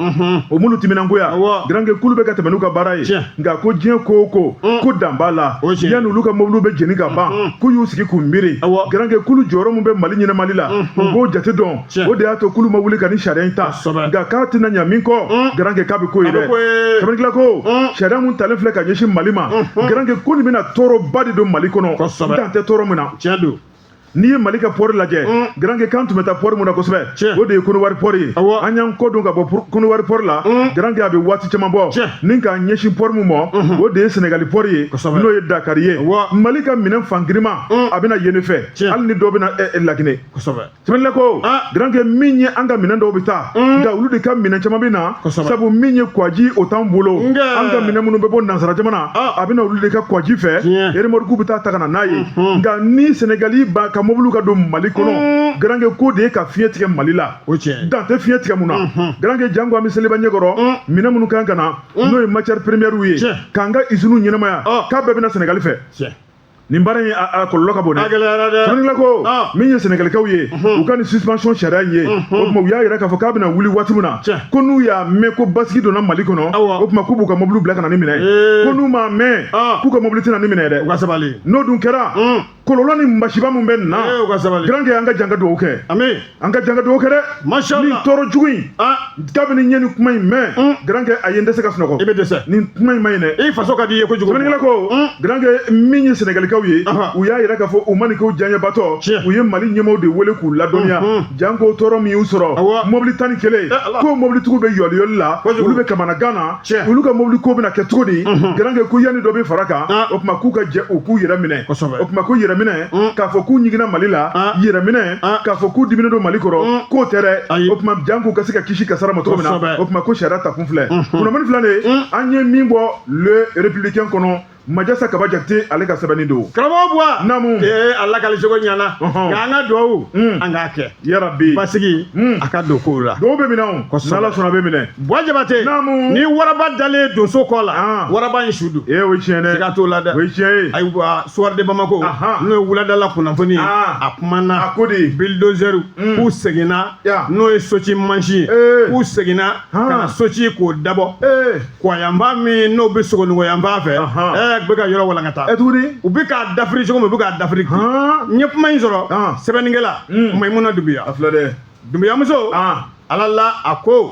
o m'olu timinangoya. Garankɛ, k'olu bɛ ka tɛmɛ n'u ka baara ye, nka ko diɲɛ ko o ko, ko dan b'a la. Yanni olu ka mobiliw bɛ jeni ka ban, k'u y'u sigi k'u miiri. Garankɛ, k'olu jɔyɔrɔ min bɛ Mali ɲɛnamali la, u b'o jate dɔn. O de y'a to k'olu ma wuli ka ni sariya in ta, nka k'a tɛna ɲa min kɔ, Garankɛ, k'a bɛ ko ye dɛ. Sɛbɛnnikɛla ko, sariya mun talen filɛ ka ɲɛsin Mali ma, Garankɛ, ko nin bɛna tɔɔrɔba de don Mali kɔnɔ, dan tɛ tɔɔrɔ min na. Tiɲɛ don. N'i ye Mali ka port lajɛ, Garankɛ, kan tun bɛ taa port mun na kosɛbɛ, o de ye Kɔnɔwari port ye. An y'an kɔ don ka bɔ Kɔnɔwari port la, Garankɛ, a bɛ waati caman bɔ. Ni k'a ɲɛsin port mun ma, o de ye Sɛnɛgali port ye, n'o ye Dakar ye. Mali ka minɛn fan girinma a bɛna yen de fɛ, hali ni dɔw bɛna Laginɛ. Sɛbɛnnikɛla ko, Garankɛ, min ye an ka minɛn dɔw bɛ taa, nka olu de ka minɛn caman bɛ na, sabu min ye kwaji, o t'an bolo. An ka minɛn minnu bɛ bɔ nansara jamana, a bɛ na olu de ka kwaji fɛ, remorque bɛ taa ta ka na n'a ye. Nka ni Sɛnɛgali ba ka mobiliw ka don Mali kɔnɔ, Garankɛ, ko de ye ka fiɲɛ tigɛ Mali la, dan tɛ fiɲɛ tigɛ mun na. Garankɛ, janko an bɛ seliba ɲɛkɔrɔ, minɛn minnu kan ka na, n'o ye matière première ye, k'an ka usines ɲɛnamaya, k'a bɛɛ bɛ na Sɛnɛgali fɛ. Nin baara in, a kɔlɔlɔ ka bon dɛ. Sɛbɛnnikɛla ko, min ye Sɛnɛgalikaw ye, u ka nin suspension sariya in ye, o tuma u y'a yira k'a fɔ k'a bɛna wuli waati min na, ko n'u y'a mɛn ko basigi donna Mali kɔnɔ, o tuma k'u b'u ka mobiliw bila ka na ni minɛ ye, ko n'u m'a mɛn, k'u ka mobili tɛna ni minɛ dɛ. U ka sabali. N'o dun kɛra, Kɔlɔlɔ ni masiba min bɛ na, u ka sabali. Garankɛ, an ka jɛ an ka dugawu kɛ. Ami. An ka jɛ an ka dugawu kɛ dɛ. Mashallah. Nin tɔɔrɔ jugu in, kabini n ye nin kuma in mɛn, garankɛ, a ye n dɛsɛ ka sunɔgɔ. I bɛ dɛsɛ. Nin kuma in ma ɲi dɛ. I faso ka di i ye kojugu. Sɛbɛnnikɛla ko, garankɛ, min ye sɛnɛgalikaw ye, u y'a yira k'a fɔ u ma nin kow diyaɲɛbatɔ, u ye Mali ɲɛmaaw de wele k'u ladɔnniya janko tɔɔrɔ min y'u sɔrɔ, mobili 11, ko mobilitigiw bɛ yɔliyɔli la, olu bɛ kamanagan na, olu ka mobili ko bɛna kɛ cogo di? Garankɛ, ko yanni dɔ bɛ fara kan, o tuma k'u ka jɛ u k'u yɛrɛ minɛ. O tuma ko yɛrɛ minɛ k'a fɔ k'u ɲiginna Mali la, yɛrɛ minɛ k'a fɔ k'u diminen don Mali kɔrɔ, k'o tɛ dɛ. O tuma janko ka se ka kisi kasara ma cogo min na, o tuma ko sariya takun filɛ. Kunnafoni filɛ nin ye, an ye min bɔ Le Républicain kɔnɔ, Majasa Kaba Jakite ale ka sɛbɛnni don. Karamɔgɔ Buwa. Naamu. Ee, a lakali cogo ɲɛna. Nka an ka duwawu an k'a kɛ. Yarabi. Basigi a ka don kow la. Duwawu bɛ minɛ o. N'Ala sɔnna a bɛ minɛ. Buwa Jabate. Naamu. Ni waraba dalen donso kɔ la, waraba in su don. Ee, o ye tiɲɛ dɛ. Siga t'o la dɛ. O ye tiɲɛ ye. Ayiwa, Soir de Bamako, n'o ye wuladala kunnafoni ye, a kumana. A ko di? Bulldozer k'u seginna, n'o ye soci mansin ye, k'u seginna ka na soci k'o dabɔ. Kɔyanfan min n'o bɛ Sogonikɔ yanfan fɛ, bɛ ka yɔrɔ walankata. Tuguni. U bɛ k'a dafiri cogo min, u bɛ k'a dafiri. N ye kuma in sɔrɔ sɛbɛnnikɛla Mayimuna Dunbiya. A filɛ dɛ. Dunbiyamuso, Ala la, a ko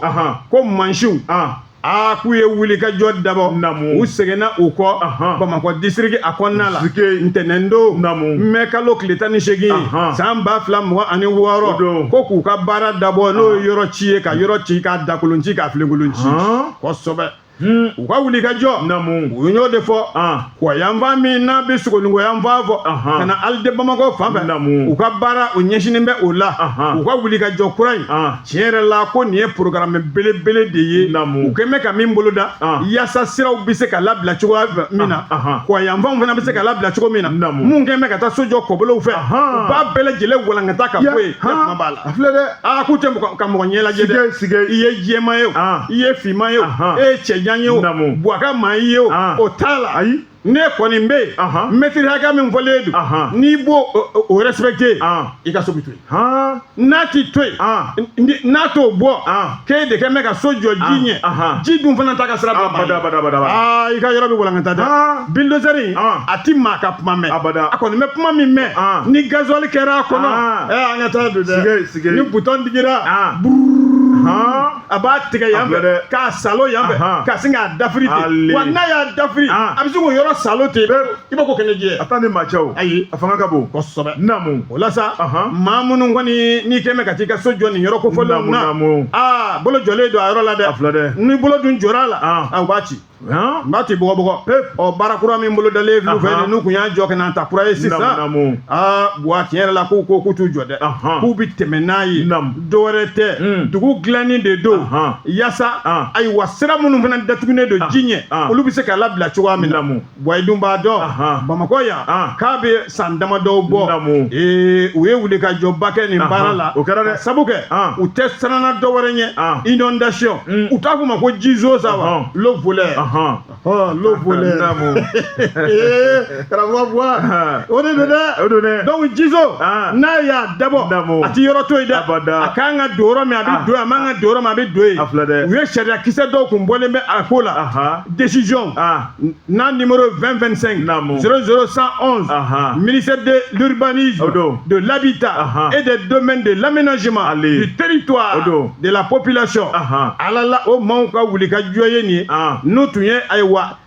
ko mansinw, aa, k'u ye wuli ka jɔ dabɔ. U seginna u kɔ Bamakɔ district a kɔnɔna la ntɛnɛn don, mɛ kalo tile 18, san 2026, ko k'u ka baara dabɔ, n'o ye yɔrɔ ci ye, ka yɔrɔ ci, k'a dakolon ci, k'a filenkolon ci kosɛbɛ. U ka wuli ka jɔ, u y'o de fɔ, kɔyanfan min n'a bɛ Sogonikɔ yanfan fɔ ka na Halles de Bamakɔ fan fɛ, u ka baara o ɲɛsinnen bɛ o la. U ka wuli ka jɔ kura in, tiɲɛ yɛrɛ la, ko nin ye programme belebele de ye u kɛn bɛ ka min boloda, yaasa siraw bɛ se ka labila cogoya min na, kɔyanfanw fana bɛ se ka labila cogo min na, mun kɛn bɛ ka taa so jɔ kɔbolow fɛ, u b'a bɛɛ lajɛlen walankata ka bɔ yen. Kuma b'a la. A filɛ dɛ. Aa, k'u tɛ ka mɔgɔ ɲɛ lajɛ dɛ. I ye jɛman ye o, i ye finman ye o, e ye cɛjan ye o, Buwa ka maa i ye o, o t'a la. Ayi. Ne kɔni bɛ yen, mɛtiri hakɛ min fɔlen don, n'i b'o o respecté, i ka so bɛ to yen. N'a t'i to yen, n'a t'o bɔ, k'e de kɛ bɛ ka so jɔ ji ɲɛ, ji dun fana t'a ka sira bila. Abada, abada, abada. Aa, i ka yɔrɔ bɛ walankata dɛ. Bulldozer in, a ti maa ka kuma mɛn. Abada. A kɔni bɛ kuma min mɛn, ni gasoil kɛra a kɔnɔ, an ka taa don dɛ. Ni bouton digira, a b'a tigɛ yan fɛ k'a salo yan fɛ, ka sin k'a dafiri ten. Wa n'a y'a dafiri, a bɛ se k'o yɔrɔ salo ten, i b'a ko kɛnɛ jɛ. A taa ni maa cɛ o. Ayi. A fanga ka bon. Kosɛbɛ. Naamu. O la sa, maa minnu kɔni n'i kɛn bɛ ka t'i ka so jɔ nin yɔrɔ kofɔlenw na, aa, bolo jɔlen don a yɔrɔ la dɛ. A filɛ dɛ. Ni bolo dun jɔra a la, u b'a ci. N b'a ci bɔgɔbɔgɔ. Ɔ, baara kura min bolo dalen filɛ fɛ, n'u kun y'a jɔ ka na ta kura ye sisan, aa, Buwa, tiɲɛ yɛrɛ la, k'u ko k'u t'u jɔ dɛ, k'u bɛ tɛmɛ n'a ye. Dɔwɛrɛ tɛ, dugu dilanni de don, yaasa ayiwa, sira minnu fana datugunen don ji ɲɛ, olu bɛ se ka labila cogoya min na. Buwa, i dun b'a dɔn, Bamakɔ yan, k'a bɛ san damadɔw bɔ, ee, u ye wuli ka jɔba kɛ nin baara la. O kɛra dɛ. Sabu kɛ u tɛ siranna dɔwɛrɛ ɲɛ, inondation, u t'a fɔ ma ko jizo sa wa, l'eau volée. L'eau volée. Karamɔgɔ Buwa, o de don dɛ. O don dɛ. Donc jizo, n'a y'a dabɔ, a ti yɔrɔ to yen dɛ. Abada. A kan ka don yɔrɔ min, a bɛ don yen. A man ka don yɔrɔ min, a bɛ don yen. A filɛ dɛ. U ye sariya kisɛ dɔw kun bɔlen bɛ a ko la. Décision n'a numéro 2025 00111, ministère de l'urbanisme, de l'habitat et des domaines de l'aménagement du territoire, de la population. Ala la, o maaw ka wuli ka jɔ ye nin ye, n'u tun ye ayiwa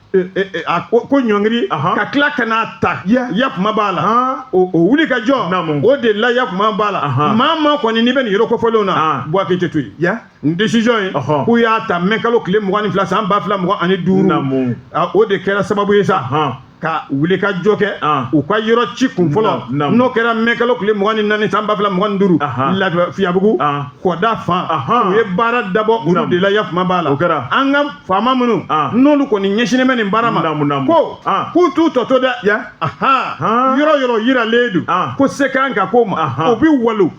a ko ɲɔngiri ka tila ka n'a ta, yakuma b'a la. O wuli ka jɔ o de la, yakuma b'a la. Maa maa kɔni n'i bɛ nin yɔrɔ kofɔlenw na, Buwa, k'i tɛ to yen. Nin décision in, k'u y'a ta mɛ kalo tile 22, san 2025, o de kɛra sababu ye sa ka wuli ka jɔ kɛ u ka yɔrɔ ci kun fɔlɔ, n'o kɛra mɛ kalo tile 24, san 2025, Lafiyabugu kɔda fan. U ye baara dabɔ olu de la, yakuma b'a la. An ka faama minnu n'olu kɔni ɲɛsinnen bɛ nin baara ma, ko k'u t'u tɔ to dɛ. Yɔrɔ yɔrɔ yiralen don ko se kan ka k'o ma, o bɛ walo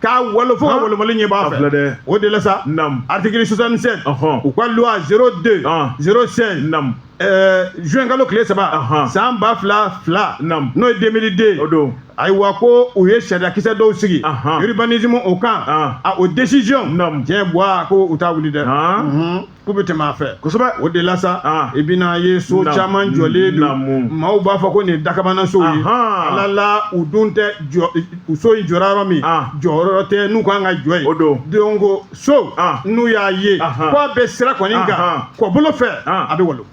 k'a walo fo ka wolomali ɲɛ b'a fɛ. O de la sa, article 67, u ka loi 02 06. Juin kalo tile 3 san 2002, n'o ye 2002, o don. Ayiwa, ko u ye sariyakisɛ dɔw sigi urbanisme o kan, a o décision tiɲɛ Buwa, ko u t'a wuli dɛ, k'u bɛ tɛmɛ a fɛ. O de la sa, i bɛna ye so caman jɔlen don, maaw b'a fɔ ko nin ye dakabana sow ye. Ala la, u dun tɛ jɔ, so in jɔra yɔrɔ min, jɔyɔrɔ tɛ n'u kan ka jɔ yen. O don. Donc so, n'u y'a ye ko a bɛ sira kɔni kan kɔbolo fɛ, a bɛ walo.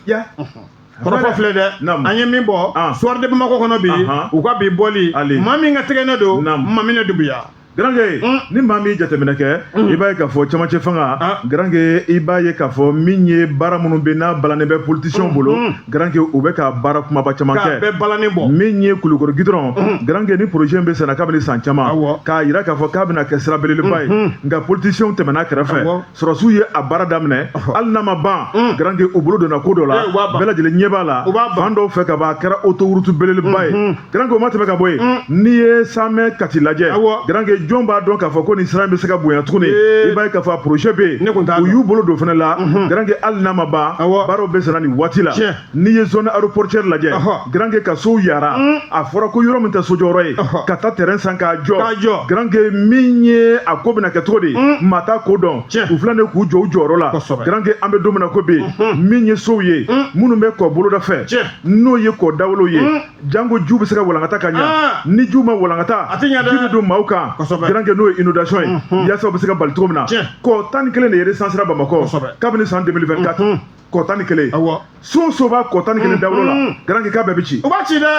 Kɔrɔfɔ filɛ dɛ, an ye min bɔ Soir de Bamako kɔnɔ bi, u ka bi bɔli, maa min ka tɛgɛ don, Mamina Doumbouya. Garange, ni maa min jateminɛ kɛ, i b'a ye k'a fɔ camancɛ fanga, Garange, i b'a ye k'a fɔ min ye baara minnu bɛ n'a balannen bɛ politiciens bolo, Garange, u bɛ ka baara kumaba caman kɛ. Bɛɛ balannen bɔ. Min ye Kulukɔrɔ goudron, Garange, ni projet bɛ senna kabini san caman, k'a jira k'a fɔ k'a bɛna kɛ sira belebeleba ye, nka politiciens tɛmɛna kɛrɛfɛ. Sɔrɔsiw ye a baara daminɛ, hali n'a ma ban, Garange, u bolo donna ko dɔ la, bɛɛ lajɛlen ɲɛ b'a la fan dɔw fɛ ka ban, a kɛra autoroute belebeleba ye. Garange, o ma tɛmɛ ka bɔ yen, n'i ye Samɛ Kati lajɛ, Garange, jɔn b'a dɔn k'a fɔ ko nin sira in bɛ se ka bonya tuguni? I b'a ye k'a fɔ a projet bɛ yen, u y'u bolo don fana la. Garange, hali n'a ma ban, baaraw bɛ senna nin waati la. N'i ye zone aéroportuaire lajɛ, Garange, ka sow yara, a fɔra ko yɔrɔ min tɛ sojɔyɔrɔ ye, ka taa terrain san k'a jɔ. Garange, min ye a ko bɛna kɛ cogo di, maa t'a ko dɔn. U filɛ nin k'u jɔ u jɔyɔrɔ la. Garange, an bɛ don min na ko bi, min ye sow ye minnu bɛ kɔ boloda fɛ, n'o ye kɔ dawolo ye, janko jiw bɛ se ka walankata ka ɲa. Ni jiw ma walankata, ji bɛ don maaw kan. Garange, n'o ye inondation ye, yaasa u bɛ se ka bali cogo min na. Kɔ 11 de ye recensera Bamakɔ kabini san 2024, kɔ 11. So so b'a kɔ 11 dawolo la, Garange, k'a bɛɛ bɛ ci. U b'a ci dɛ.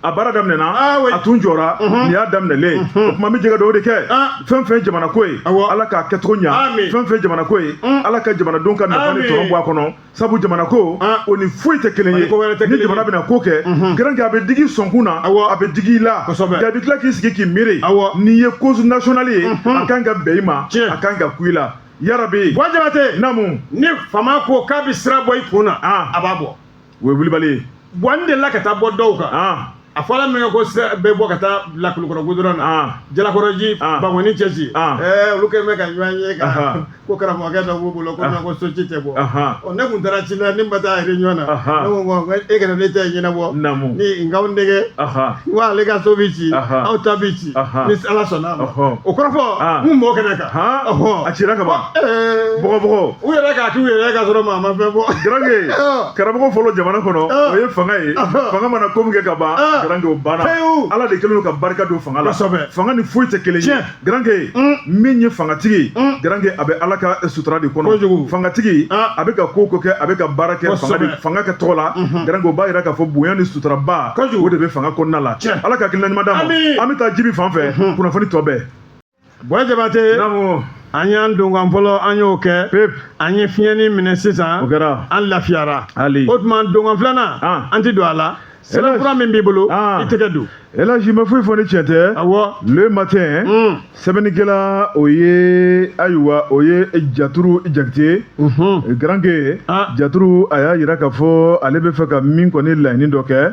A baara daminɛna, a tun jɔra, nin y'a daminɛlen. O tuma n bɛ jɛ ka dugawu de kɛ. Fɛn fɛn jamana ko ye, Ala k'a kɛcogo ɲa. Fɛn fɛn jamana ko ye, Ala ka jamanadenw ka nafa ni tɔnɔ bɔ a kɔnɔ, sabu jamana ko, o ni foyi tɛ kelen ye. Ni jamana bɛna ko kɛ, Garange, a bɛ digi sɔnkun na, a bɛ digi i la, nka a bɛ tila k'i sigi k'i miiri. N'i ye cause nationale ye, a kan ka bɛn i ma, a kan ka ku i la, yarabi. Buwa Jabate. Naamu. Ni faama ko k'a bɛ sira bɔ i kun na, a b'a bɔ. O ye wulibali ye. Buwa, n delila ka taa bɔ dɔw kan. A fɔra min kɛ ko sira bɛ bɔ ka taa bila Kulukɔrɔ goudron na, Jalakɔrɔji, Bankɔni cɛci, olu kɛlen bɛ ka ɲɔgɔn ye ka ko karamɔgɔkɛ dɔ b'u bolo ko non, ko soci tɛ bɔ. Ɔ, ne kun taara ci la, ni ma taa réunion na, ne ko e kana ne ta ɲɛnabɔ ni n k'aw nɛgɛ n ko ale ka so bɛ ci, aw ta bɛ ci ni Ala sɔnna a ma. O kɔrɔfɔ n kun b'o kɛnɛ kan. A cira ka ban bɔgɔbɔgɔ. U yɛrɛ k'a k'u yɛrɛ ka sɔrɔ maa ma fɛn bɔ. Garange, karamɔgɔ fɔlɔ jamana kɔnɔ, o ye fanga ye. Fanga mana ko min kɛ ka ban, Garange, o banna. Ala de kɛlen don ka barika don fanga la. Fanga ni foyi tɛ kelen ye. Garange, min ye fangatigi, Garange, a bɛ Ala ka sutura de kɔnɔ. Fangatigi a bɛ ka ko ko kɛ, a bɛ ka baara kɛ fanga ka tɔgɔ la. Garange, o b'a yira k'a fɔ bonya ni suturaba, o de bɛ fanga kɔnɔna la. Ala ka hakilina ɲuman d'an ma. An bɛ taa Jibi fan fɛ, kunnafoni tɔ bɛɛ. Buwa Jabate, an y'an donkan fɔlɔ, an y'o kɛ, an ye fiɲɛni minɛ sisan, o kɛra, an lafiyara. O tuma donkan filanan, an ti don a la. Sɛbɛnfura min b'i bolo, i tɛgɛ don. Elhaji, ma foyi fɔ ni tiɲɛ tɛ. Le Matin, sɛbɛnnikɛla o ye, ayiwa, o ye Jaturu Jakite. Garange, Jaturu a y'a yira k'a fɔ ale bɛ fɛ ka min kɔni laɲini dɔ kɛ,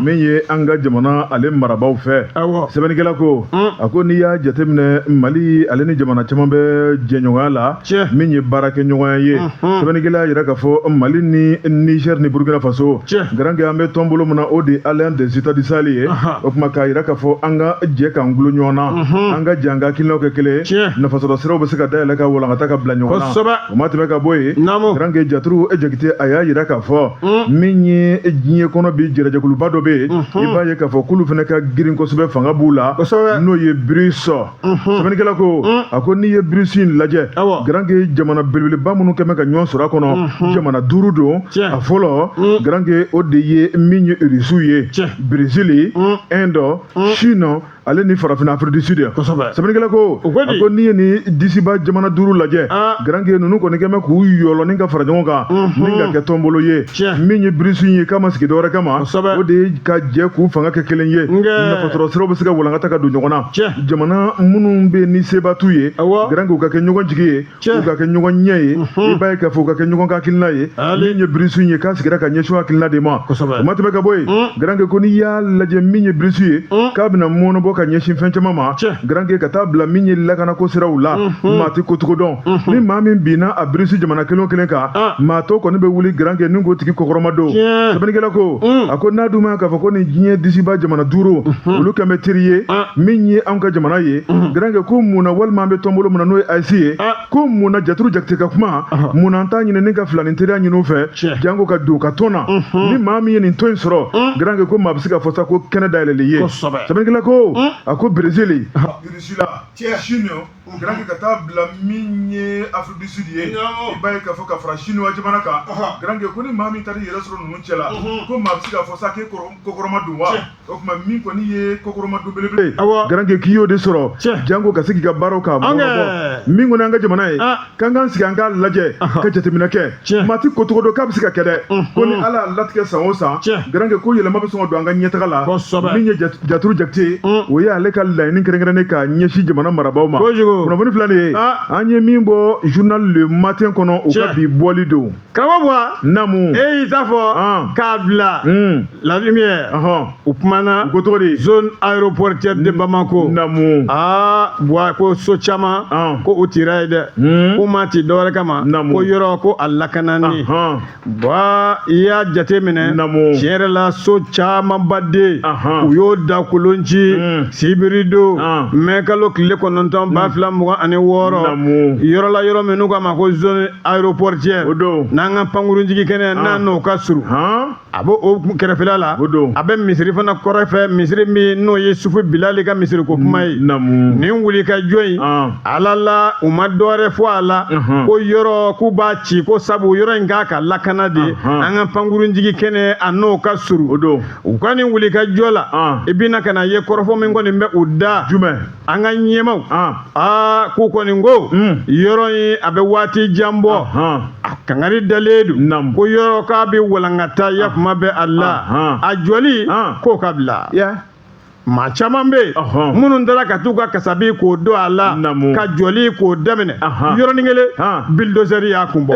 min ye an ka jamana ale marabaaw fɛ. Sɛbɛnnikɛla ko, a ko n'i y'a jateminɛ, Mali ale ni jamana caman bɛ jɛɲɔgɔnya la, min ye baarakɛɲɔgɔnya ye. Sɛbɛnnikɛla y'a yira k'a fɔ Mali ni Niger ni Burkina Faso, Garange, an bɛ tɔnbolo min na, o de ye Alliance des États du Sahel ye. O tuma k'a yira k'a fɔ an ka jɛ k'an gulo ɲɔgɔn na, an ka jɛ an ka hakilinaw kɛ kelen ye, nafasɔrɔ siraw bɛ se ka dayɛlɛ ka walankata ka bila ɲɔgɔn na. O ma tɛmɛ ka bɔ yen, Garange, Jaturu Jakite a y'a yira k'a fɔ min ye diɲɛ kɔnɔ bi, jɛrɛjɛkuluba dɔ bɛ yen, i b'a ye k'a fɔ k'olu fana ka girin kosɛbɛ, fanga b'u la, n'o ye BRICS. Sɛbɛnnikɛla ko, a ko n'i ye BRICS in lajɛ, Garange, jamana belebeleba minnu kɛmɛ ka ɲɔgɔn sɔrɔ a kɔnɔ, jamana 5 don. A fɔlɔ, Garange, o de ye min ye Irisiw ye, Brésil, Inde, Chine ale ni farafinna Afrique du Sud. Sɛbɛnnikɛla ko, a ko n'i ye nin disiba jamana 5 lajɛ, Garange, ninnu kɔni kɛmɛ k'u yɔlɔni ka fara ɲɔgɔn kan ni ka kɛ tɔnbolo ye. Min ye BRICS ye, k'a ma sigi dɔwɛrɛ kama, o de ye ka jɛ k'u fanga kɛ kelen ye, nafasɔrɔ siraw bɛ se ka walankata ka don ɲɔgɔn na. Jamana minnu bɛ ni seba t'u ye, Garange, u ka kɛ ɲɔgɔn jigi ye, u ka kɛ ɲɔgɔn ɲɛ ye, i b'a ye k'a fɔ u ka kɛ ɲɔgɔn ka hakilina ye. Min ye BRICS ye, k'a sigira ka ɲɛsin hakilina de ma. O ma tɛmɛ ka bɔ yen, Garange, ko n'i y'a lajɛ, min ye BRICS ye, k'a bɛna mɔnɔbɔ bɔ ka ɲɛsin fɛn caman ma garanke ka taa bila min ye lakanako siraw la maa tɛ kocogo dɔn ni maa min binna a birisi jamana kelen o kelen kan maa tɔ kɔni bɛ wuli garanke ni k'o tigi kɔkɔrɔma don sɛbɛnnikɛla ko a ko n'a dun ma k'a fɔ ko nin diɲɛ disiba jamana duuru olu kɛn bɛ teri ye min ye anw ka jamana ye garanke ko mun na walima an bɛ tɔnbolo mun na n'o ye AES ye ko mun na jaturu jakite ka kuma mun na an t'a ɲini ni ka filanin teriya ɲini u fɛ janko ka don u ka tɔn na ni maa min ye nin tɔn in sɔrɔ garanke ko maa bɛ se ka fɔ sa ko kɛnɛ dayɛlɛlen ye sɛbɛnnikɛla ko a ko Brésil Russie la Chine garanke ka taa bila min ye Afrique du Sud ye i b'a ye k'a fɔ ka fara Chinois jamana kan garanke ko ni maa min taara i yɛrɛ sɔrɔ ninnu cɛ la ko maa bɛ se k'a fɔ sa k'e kɔkɔrɔma don wa o tuma min kɔni ye kɔkɔrɔma don belebele garanke k'i y'o de sɔrɔ janko ka se k'i ka baaraw k'a bɔ min kɔni an ka jamana ye k'an k'an sigi an k'a lajɛ ka jateminɛ kɛ maa ti ko cogo dɔn k'a bɛ se ka kɛ dɛ ko ni Ala y'a latigɛ san o san garanke ko yɛlɛma bɛ sɔn ka don an ka ɲɛtaga la min ye jaturu jakite o ye ale ka laɲini kɛrɛnkɛrɛnnen k'a ɲɛsin jamana marabaaw ma kunnafoni filɛ nin ye an ye min bɔ journal Le Matin kɔnɔ u ka bi bɔli don karamɔgɔ Buwa naamu e y'i ta fɔ k'a bila La Lumière u kumana u ko cogo di zone aéroportuaire de Bamako naamu aa Buwa ko so caman ko u cira yen dɛ ko ma ci dɔwɛrɛ kama ko yɔrɔ ko a lakanani Buwa i y'a jate minɛ naamu tiɲɛ yɛrɛ la so camanba de u y'o da kolon ci sibiri don mɛ kalo tile 9 2026 yɔrɔ la yɔrɔ min n'u k'a ma ko zone aéroportuaire o don n'an ka pankurunjigi kɛnɛ n'a n'o ka surun a b'o o kɛrɛfɛla la o don a bɛ misiri fana kɔrɔfɛ misiri min n'o ye sufu bilali ka misiri ko kuma ye naamu nin wuli ka jɔ in ala la u ma dɔwɛrɛ fɔ a la ko yɔrɔ k'u b'a ci ko sabu yɔrɔ in k'a ka lakana de an ka pankurunjigi kɛnɛ a n'o ka surun o don u ka nin wuli ka jɔ la i bɛna ka na ye kɔrɔfɔ min kɔni bɛ u da jumɛn an ka ɲɛmaw aa k'u kɔni ko yɔrɔ in a bɛ waati jan bɔ a kangari dalen don ko yɔrɔ k'a bɛ walankata yakuma bɛ a la a jɔli k'o ka bila maa caman bɛ yen minnu taara ka t'u ka kasabi k'o don a la ka jɔli k'o daminɛ yɔrɔnin kelen bilidozɛri y'a kun bɔ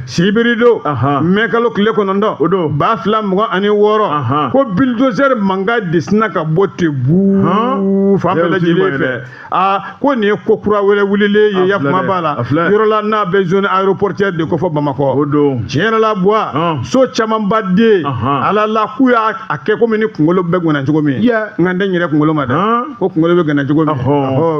sibiri don mɛ kalo tile 9 2026 ko bilidozɛri mankan de sinna ka bɔ ten buu fan bɛɛ lajɛlen fɛ aa ko nin ye ko kura wɛrɛ wulilen ye yakuma b'a la yɔrɔ la n'a bɛ zone aéroportuaire de kofɔ Bamakɔ tiɲɛ yɛrɛ la Buwa so camanba de ala la k'u y'a kɛ komi ni kunkolo bɛ gana cogo min nka n tɛ n yɛrɛ kunkolo ma dɛ ko kunkolo bɛ gana cogo min u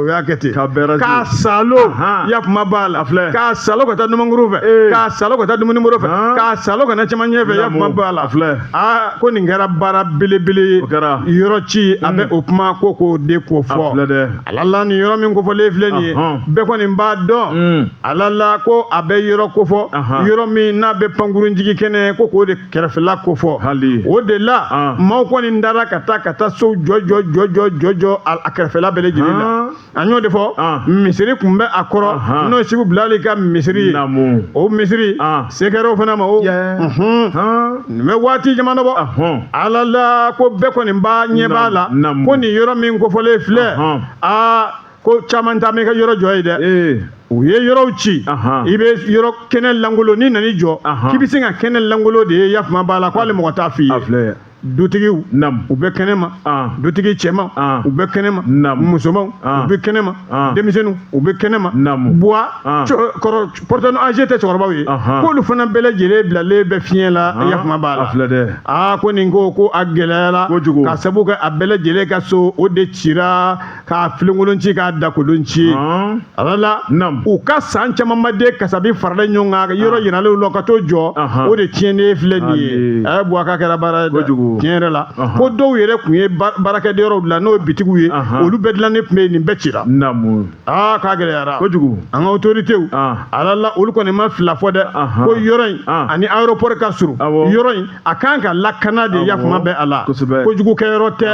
y'a kɛ ten k'a salo yakuma b'a la k'a salo ka taa numankuru fɛ k'a salo ka taa dumunibolo fɛ k'a salo ka na cɛmancɛ fɛ yakuma b'a la aa ko nin kɛra baara belebele ye yɔrɔ ci a bɛ o kuma ko k'o de ko fɔ ala la nin yɔrɔ min kofɔlen filɛ nin ye bɛɛ kɔni b'a dɔn ala la ko a bɛ yɔrɔ kofɔ yɔrɔ min n'a bɛ pankurunjigi kɛnɛ ko k'o de kɛrɛfɛla kofɔ o de la maaw kɔni dara ka taa ka taa sow jɔ jɔ jɔ jɔ jɔ jɔ a kɛrɛfɛla bɛɛ lajɛlen la an y'o de fɔ misiri tun bɛ a kɔrɔ n'o ye Segu Bilali ka misiri ye o misiri se kɛra o fana ma o nin bɛ waati damadɔ bɔ ala la ko bɛɛ kɔni b'a ɲɛ b'a la ko nin yɔrɔ min kofɔlen filɛ aa ko caman taa m'i ka yɔrɔ jɔ ye dɛ u ye yɔrɔw ci i bɛ yɔrɔ kɛnɛ lankolon n'i nan'i jɔ k'i bɛ se ka kɛnɛ lankolon de ye yakuma b'a la ko hali mɔgɔ t'a f'i ye dutigiw u bɛ kɛnɛma dutigi cɛman u bɛ kɛnɛma musomanw u bɛ kɛnɛma denmisɛnninw u bɛ kɛnɛma Buwa personnes âgées tɛ cɛkɔrɔbaw ye k'olu fana bɛɛ lajɛlen bilalen bɛ fiɲɛ la yakuma b'a la aa ko nin ko ko a gɛlɛyara ka sabu kɛ a bɛɛ lajɛlen ka so o de cira k'a filenkolon ci k'a dakolon ci ala la u ka san camanba de kasabi faralen ɲɔgɔn kan yɔrɔ yiralen la ka t'o jɔ o de tiɲɛnen filɛ nin ye ɛ Buwa k'a kɛra baara ye dɛ tiɲɛ yɛrɛ la ko dɔw yɛrɛ tun ye baarakɛden yɔrɔw dilan n'o ye bitigiw ye olu bɛɛ dilannen tun bɛ yen nin bɛɛ cira aa k'a gɛlɛyara kojugu an ka autoritéw ala la olu kɔni ma fila fɔ dɛ ko yɔrɔ in ani aéroport ka surun yɔrɔ in a kan ka lakana de yakuma bɛ a la kojugu kɛyɔrɔ tɛ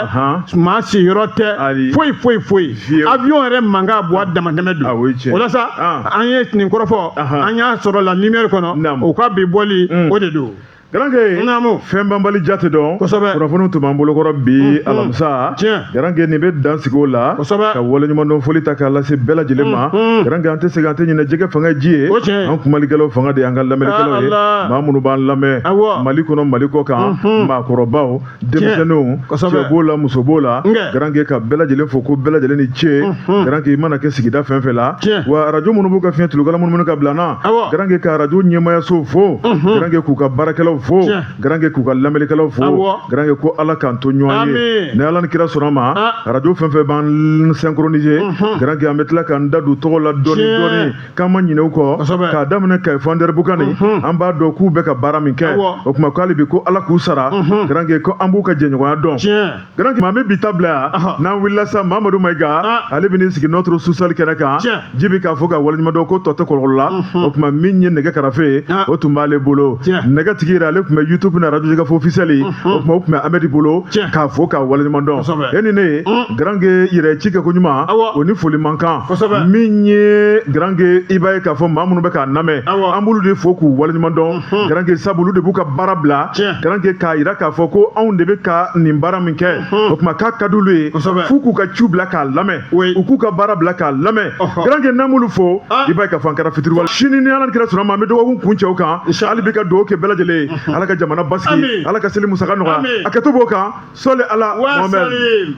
maa siyɔrɔ tɛ foyi foyi foyi avion yɛrɛ mankan Buwa damatɛmɛ don o la sa an ye nin kɔrɔfɔ an y'a sɔrɔ La Lumière kɔnɔ u ka bi bɔli o de don. Garanke, Naamu. Fɛn banbali jate dɔn. Kunnafoniw tun b'an bolokɔrɔ bi alamisa. Garanke, nin bɛ dan sigi o la. Ka waleɲumandɔn foli ta k'a lase bɛɛ lajɛlen ma. Garanke, an tɛ segin, an tɛ ɲinɛ, jɛgɛ fanga ye ji ye. O tiɲɛ. An kumalikɛlaw fanga de y'an ka lamɛnnikɛlaw ye. Ah, Allah. Maa minnu b'an lamɛn Mali kɔnɔ, Mali kɔ kan, maakɔrɔbaw, denmisɛnninw, cɛ b'o la, muso b'o la. Garanke, ka bɛɛ lajɛlen fo ko bɛɛ lajɛlen ni ce. Garanke, i mana kɛ sigida fɛn fɛn la, wa arajo minnu b'u ka fiɲɛ tulukala minnu ka bila n na, Garanke, ka arajo ɲɛmayaso fo, Garanke, k'u ka baarakɛlaw fo, Garanke, k'u ka lamɛnnikɛlaw fo. Garanke, ko Ala k'an to ɲɔgɔn ye. Ni Ala ni kira sɔnna ma, arajo fɛn fɛn b'an synchroniser, Garanke, an bɛ tila k'an da don tɔgɔ la dɔɔni dɔɔni, k'an ma ɲinɛ u kɔ. K'a daminɛ Kayi Fandɛribukani, an b'a dɔn k'u bɛ ka baara min kɛ. O tuma ko hali bi ko Ala k'u sara. Garanke, ko an b'u ka jɛɲɔgɔnya dɔn. Garanke, maa min bi ta bila yan, n'an wulila sa, Mamadu Mayiga, ale bɛ n'i sigi notre sous-sol kɛnɛ kan. Jibi k'a fɔ ka waleɲumandɔn ko tɔ tɛ kɔlɔlɔ la. O tuma min ye nɛgɛ karafe ye, o tun b'ale bolo. Nɛgɛtigi yɛrɛ, ale tun bɛ YouTube ni radio Jɛkafɔ officiel, o tuma o tun bɛ Amɛdi bolo. K'a fo k'a waleɲumandɔn. E ni ne ye, Garanke, yɛrɛ ci kɛ ko ɲuman, o ni foli man kan. Min ye Garanke, i b'a ye k'a fɔ maa minnu bɛ k'a lamɛn, an b'olu de fo k'u waleɲumandɔn, Garanke, sabu olu de b'u ka baara bila, Garanke, k'a yira k'a fɔ ko anw de bɛ ka nin baara min kɛ, o tuma k'a ka d'olu ye f'u k'u ka ciw bila k'a lamɛn, u k'u ka baara bila k'a lamɛn. Garanke, n'an m'olu fo, i b'a ye k'a fɔ an kɛra fitiriwale. Sini ni Ala ni kira sɔnna ma, an bɛ dɔgɔkun kuncɛ o kan. Hali bi ka dugawu kɛ bɛɛ lajɛlen ye, Ala ka jamana basigi, Ala ka seli musaka nɔgɔya. A kɛto b'o kan, sɔli ala Mohamɛd.